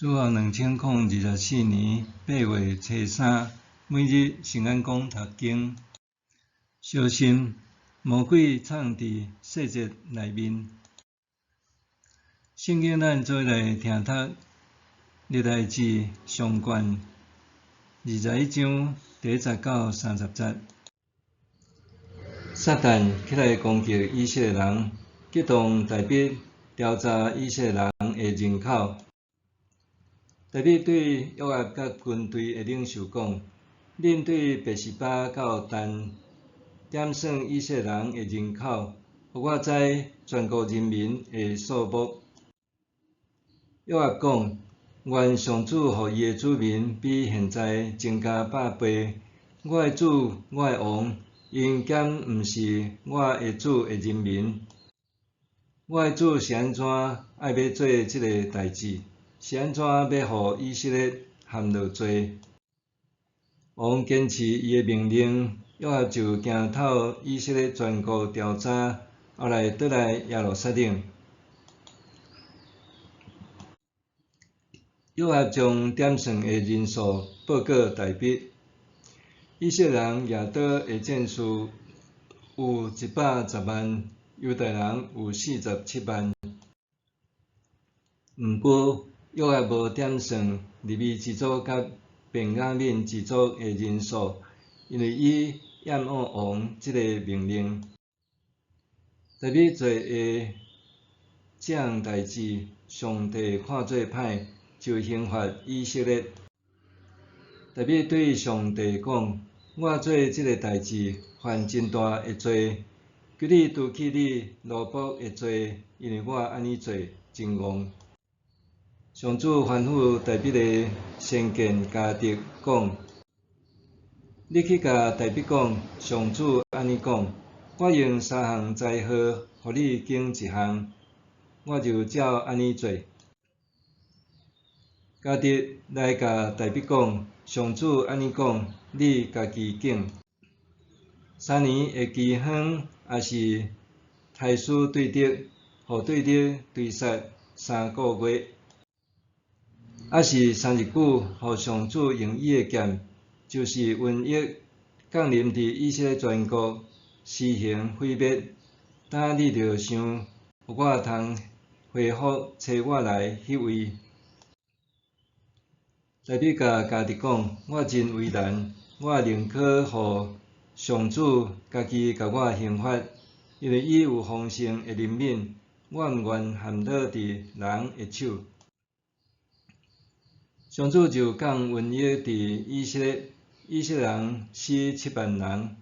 主後2024年8月初三，每日聖安講讀經。小心，魔鬼藏佇細節內面。聖經咱做伙來聽讀歷代志上卷21章第1節到30節。撒旦起來攻擊以色列人，激動大衛調查以色列人的人口。大衛對約押佮軍隊的領袖講：恁對別是巴到但點算以色列人的人口，予我知全國人民的數目。約押講：願上主予伊的子民比現在增加百倍。我的主，我的王，𪜶敢毋是我的主的人民？我的主是按怎愛欲做這个代誌？是按怎欲予以色列陷落罪？王堅持伊的命令，約押就行透以色列全國調查，後來轉來耶路撒冷。約押將點算的人數報告大衛。以色列人舉刀的戰士有110萬，猶大人有47萬。毋過，約押無點算利未支族佮便雅憫支族的人數，因為伊厭惡王這个命令。大衛做的這項代誌，上帝看做歹，就刑罰以色列。大衛對上帝講：我做這个代誌，犯真大的罪，求你除去你奴僕的罪，因為我按呢做真戇。上主吩咐大衛的先見迦得講：你去共大衛講，上主按呢講：我用三項災禍，予你揀一項，我就照按呢做。迦得來共大衛講：上主按呢講，你家己揀。三年的饑荒，抑是刣死對敵，予對敵追殺3個月，抑是3日久，予上主用伊的劍，就是瘟疫，降臨佇以色列全國，施行毀滅。今你著想，予我通回覆差我來彼位。大衛共迦得講：我真為難，我寧可予上主家己共我刑罰，因為伊有豐盛的憐憫，我毋願陷落佇人的手。上主就降瘟疫佇以色列，以色列人死7萬人。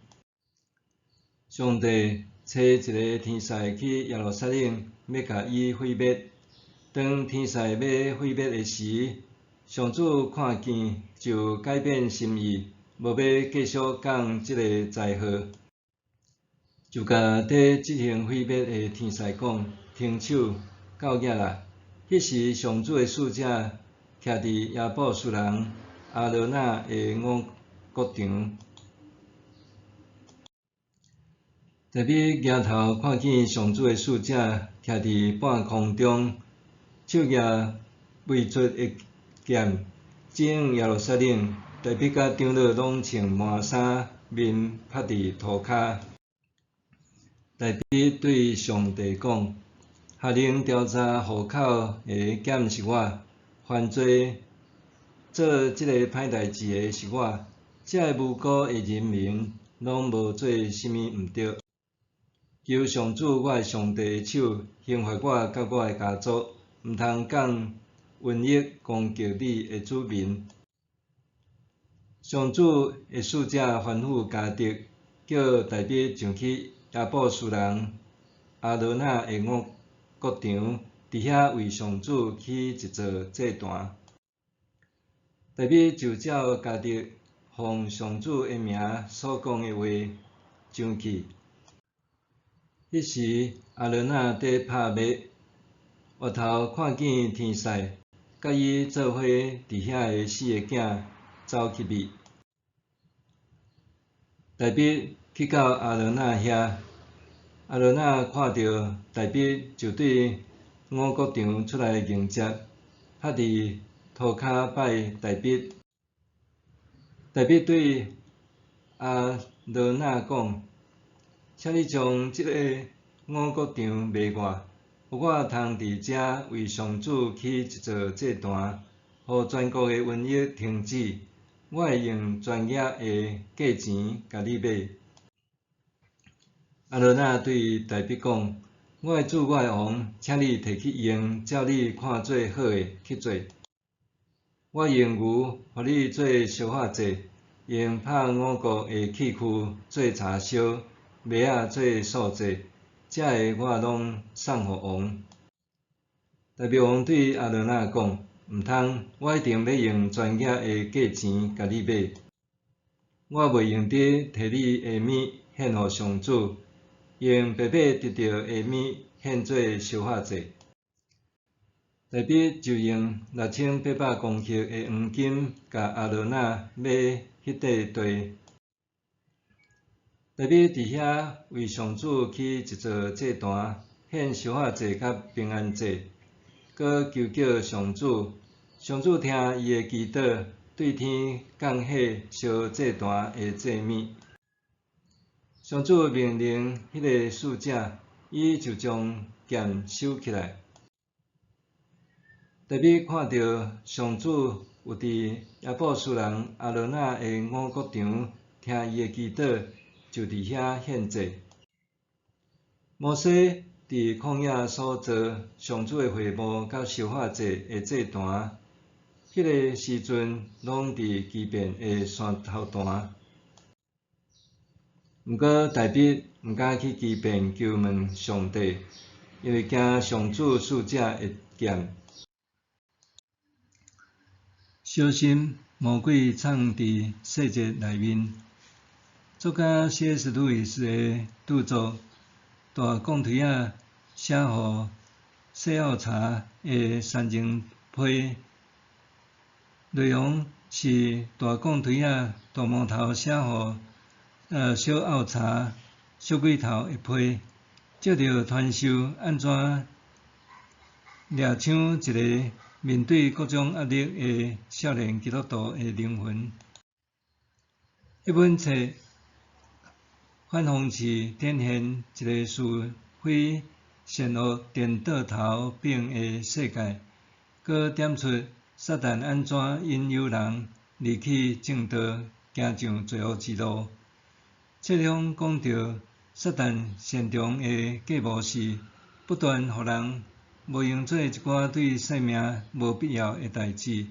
上帝差一个天使去耶路撒冷，欲共伊毀滅。當天使欲毀滅的時，上主看見就改變心意，無欲繼續降這个災禍，就共佇執行毀滅的天使講：停手，夠額啦！彼時上主的使者徛佇耶布斯人亞羅那的五穀場。大衛舉頭看見上主的使者徛佇半空中，手舉揮出的劍，指向耶路撒冷。大衛佮長老攏穿麻衫，面伏佇塗跤。大衛對上帝講：下令調查戶口的敢是我？犯罪做這个歹代誌的是我，這个無辜的人民攏無做啥物毋對。求上主我的上帝的手刑罰我佮我的家族，毋通降瘟疫攻擊你的子民。上主的使者吩咐迦得，叫大衛上去耶布斯人亞羅那的五穀場，佇遐為上主起一座祭壇。大衛就照迦得奉上主的名所講的話上去。彼時，亞羅那佇拍麥，回頭看見天使，佮伊做伙佇遐的四个囝走去覕。大衛去到亞羅那遐，亞羅那看著大衛，就對五穀場出來迎接，伏佇塗塗跤拜大衛。大衛對亞羅那講：請你將這個五穀場賣我，予我通佇遮為上主起一座祭壇，予全國的瘟疫停止。我會用全額的價錢共你買。亞羅那對大衛講：我的主，我的王，請你提去用，照你看做好的去做。我用牛予你做燒火祭，用拍五穀的器具做柴燒，麥仔做素祭，這个我攏送予王。大衛王對亞羅那講：毋通，我一定欲用全額的價錢共你買。我袂用得提你的物獻予上主，用白白得著的物獻做燒火祭。大衛就用6800公克的黃金，共亞羅那買彼塊地。大衛佇遐為上主起一座祭壇，獻燒火祭佮平安祭，閣求叫上主。上主聽伊的祈禱，對天降火燒祭壇的祭物。上主命令彼个使者，伊就將劍收起來。大衛看著上主有佇耶布斯人亞羅那的五穀場聽伊的祈禱，就佇遐獻祭。摩西佇曠野所造上主的會幕佮燒火祭的祭壇，彼个時陣攏佇基遍的山頭蹛。毋過大衛毋敢去基遍求問上帝，因為驚上主使者的劍。小心魔鬼藏佇細節內面。作家 C.S. 路易斯的著作《大摃錘仔寫予細奧查的三重批》，內容是大摃錘仔大魔頭寫予小奧查小鬼頭的批，藉著傳授按怎掠搶一个面對各種壓力的少年基督徒的靈魂。彼本冊反諷刺展現一个是非善惡顛倒頭反的世界，閣點出撒旦按怎引誘人離棄正道，行上罪惡之路。冊中講著撒旦擅長的計謀是不斷予人無閒做一寡對生命無必要的代誌，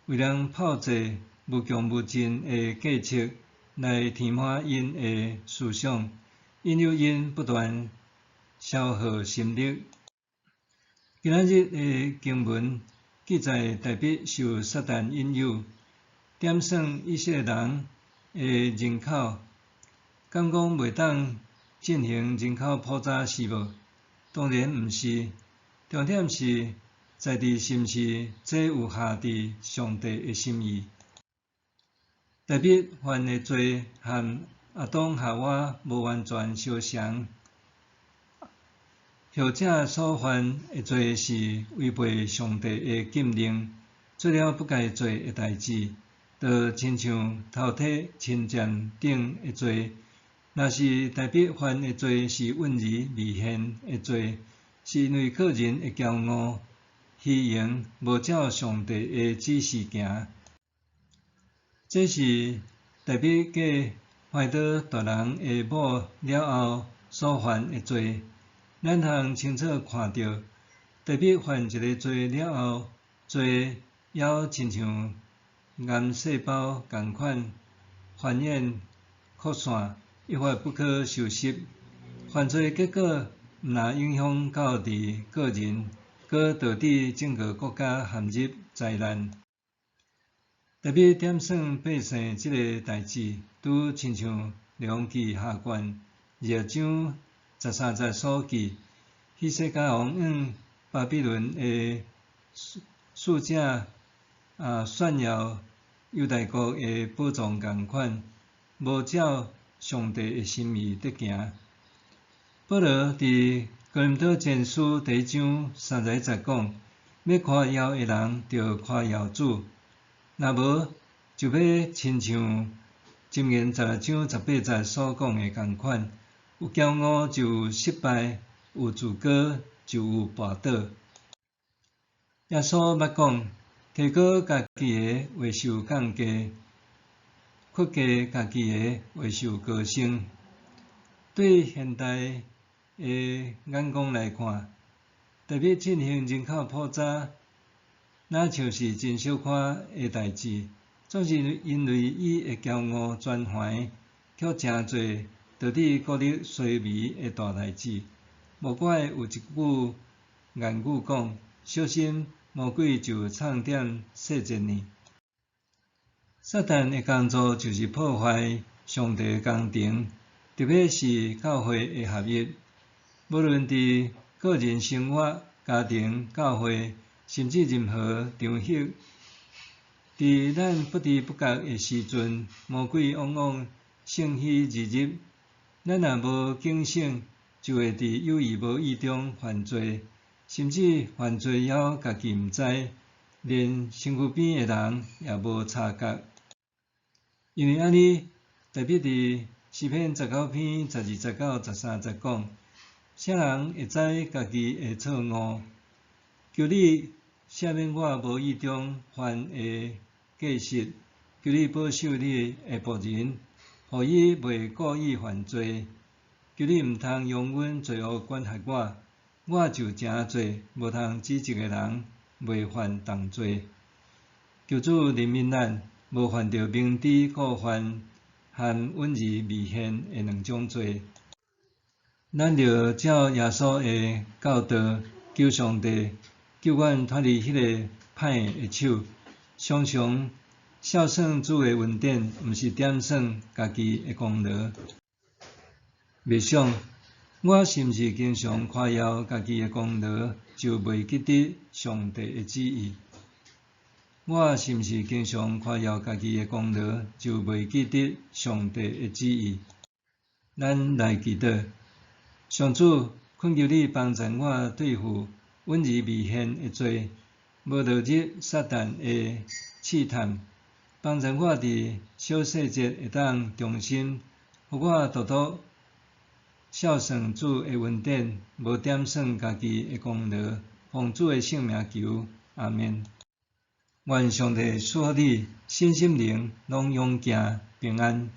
為人炮製無窮無盡的計策來填滿𪜶的思想，引誘𪜶不斷消耗心力。今仔日的經文記載，大衛受撒旦引誘，點算以色列人的人口，敢講袂當進行人口普查是無？當然毋是。重點是在佇是毋是這有合佇上帝的心意。大衛犯的罪和亞當夏娃無完全相像，後者所犯的罪是違背上帝的禁令，做了不該做的代誌，就親像偷提親賤等的罪。若是大衛犯的罪是怨而迷獻的罪，是因為個人的驕傲、虛榮，無照上帝的指示行。這是大衛嫁懷島大人的某了後所犯的罪。咱通清楚看著，大衛犯一个罪了後，罪猶親像癌細胞仝款繁衍擴散，一發不可收拾。犯罪結果毋但影響到佇個人，閣導致整个國家陷入災難。大衛點算百姓這个代誌，拄親像列王紀下卷2章13節所記，希西家王向巴比倫的使者炫耀猶大國的寶藏仝款，無照上帝的心意佇行。保羅佇哥林多前書第1章31節講：欲誇耀的人，著誇耀主。若無，就欲親像箴言16章18節所講的仝款，有驕傲就有失敗，有自高就有跋倒。耶穌捌講：提高家己的會受降低，屈低家己的會受高升。對現代的眼光來看，大衛進行人口普查，若像是真小可的代誌，總是因為伊的驕傲專橫，卻成做導致國力衰微的大代誌。無怪有一句諺語講：小心魔鬼就藏佇細節呢。撒旦的工作就是破壞上帝的工程，特別是教會的合一。無論佇個人生活、家庭、教會，甚至任何場合，佇咱不知不覺的時陣，魔鬼往往乘虛而入。咱若無警醒，就會佇有意無意中犯罪，甚至犯罪了家己毋知，連身軀邊的人也無察覺。因為按呢，大衛佇詩篇19篇12節到13節講：啥人會知家己的錯誤？求你赦免我無意中犯的過失，求你保守你的僕人，予伊袂故意犯罪。求你毋通容忍罪惡管轄我，我就成做無通指責的人，袂犯重罪。求主憐憫咱，無犯著明知故犯和隱而未現的兩種罪。咱著照耶穌的教導，求上帝救阮脫離彼个歹的手，常常數算主的恩典，毋是點算家己的功勞。默想，我是毋是經常誇耀家己的功勞，就袂記得上帝的旨意？我是毋是經常誇耀家己的功勞，就袂記得上帝的旨意？咱來祈禱，上主，懇求你幫助我對付隱而未現的罪，無落入撒旦的試探，幫助我佇小細節會當忠心，予我獨獨數算主的恩典，無點算家己的功勞，奉主的聖名求，阿們。願上帝賜福你，身心靈攏勇健平安。